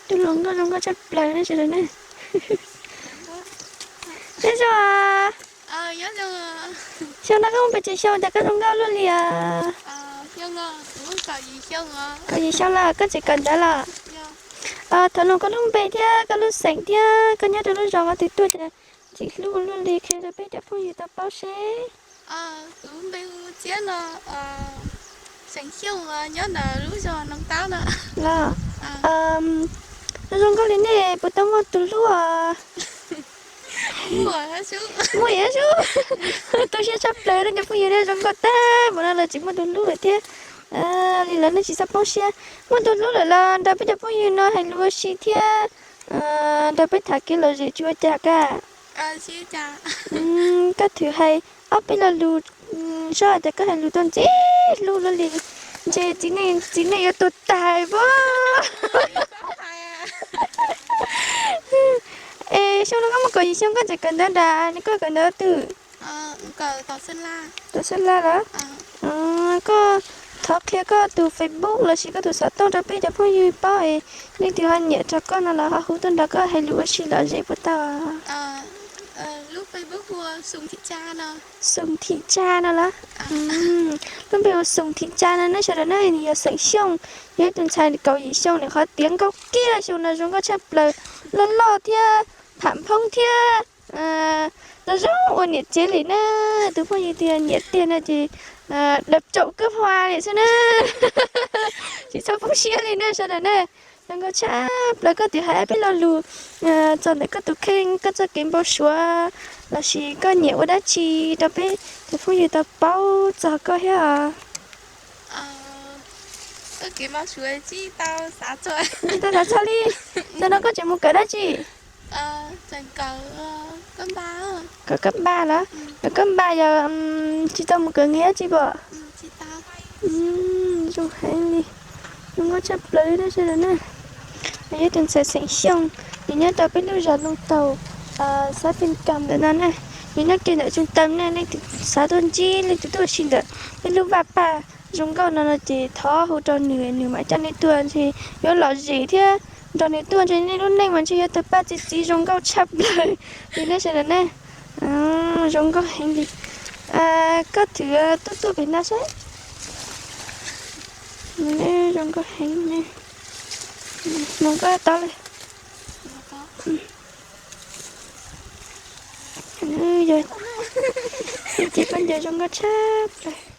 Tus hluas nkauj zoo nkauj tshaj plaws ne sawv daws ne. Nyob zoo. Xyoo no koj mus pem tsev xyoo cas koj zoo nkauj luaj li os? Kaum yim xyoo los koj tseem kawm ntawv los? Thov nug koj lub npe thiab koj lub xeem thiab koj nyob rau lub zos qhov twg tuaj cas tsis hlub luaj li, qhia rau peb cov phooj ywg tau paub seb. Kuv npe hu Txiab no, xeem Xyooj, nyob ntawm lub zos Noo Taub no. Los, zoo nkauj li nej puas tau muaj tus hlub os? Muaj ib sub, tu siab tshaj plaws rau cov phooj ywg nej zoo nkauj tag npaum no los tseem muaj tus hlub lawm thiab. Li lawv nej tsis txhob poob siab, muaj tus hlub lawm los nrog peb cov phooj ywg no hais lus ua si thiab nrog peb tham kev lom zem tsis ua cas kaj. Koj thwm hais ob peb lo lus, saib hais tias koj hais lus tau ntxim hlub luaj li, ntshe txiv neej yuav tuag tag pob. Es xyoo no koj muaj kaum yim xyoo koj tseem kawm ntawv nrad, koj kawm ntawv twg? Tom Xeeb Laj los? Koj thov qhia koj tus Facebook lossis koj tus xov tooj rau peb cov phooj ywg paub es leej twg ho nyiam rau koj no los ho hu tuaj nrog koj hais lus ua si lom zem puas tau? Lub Facebook hu Xoo Thim Tsa no los? Lub npe hu Xoo Thim Tsa no ne sawv daws ne, nws yog xeem Xyooj, yog ib tug ntxhais kaum yim xyoo, nws qhov tiav nkauj kiag xyoo no zoo nkauj tshaj plaws, loj loj thiab pham phoob thiab zoo zoo ua niam tsev li na. Tus phooj ywg tias nyiam tiag no ces dawb caum kawg hua li xwb na. Tsis txhob poob siab li na sawv daws na. Zoo nkauj tshaj plaws, koj twb hais peb lo lus txog ntawm koj tus kheej, koj txoj kev npau suav lossis koj nyiam ua dab tsi rau peb cov phooj ywg tau paub txog koj thiab os. Tsis tau xav txog li. Xyoo no koj tseem mus kawm dab tsi? Kawm kab npaj los? Kawm kab npaj yog tsis tau mus kawm nkiag dab tsi pom? Zoo heev li, zoo nkauj tshaj plaws li na sawv daws na. Nws yog tus ntxhais xeem Xyooj, nws nyob rau peb lub zos Looj Taug, xab Pheej Kam ntawm no na. Nws nyob kiag ntawm Tsooj Taw na, leej twg xav tuaj ntsib, leej twg tuaj ua si ntawm peb lub vaj paj zoo nkauj no no ces thov hu rau nws, nws mam coj nej tuaj, ntshe yuav lom zem thiab. Nrog nws tuaj ntshe nej lub neej mas ntshe yuav tawg paj txi txiv zoo nkauj tshaj plaws li ne sawv daws ne. Zoo nkauj heev li. Koj thwm tuaj tuaj pem no saib. Zoo nkauj heev ne. Mus koj tau li. Ces koj ncaws zoo nkauj tshaj plaws.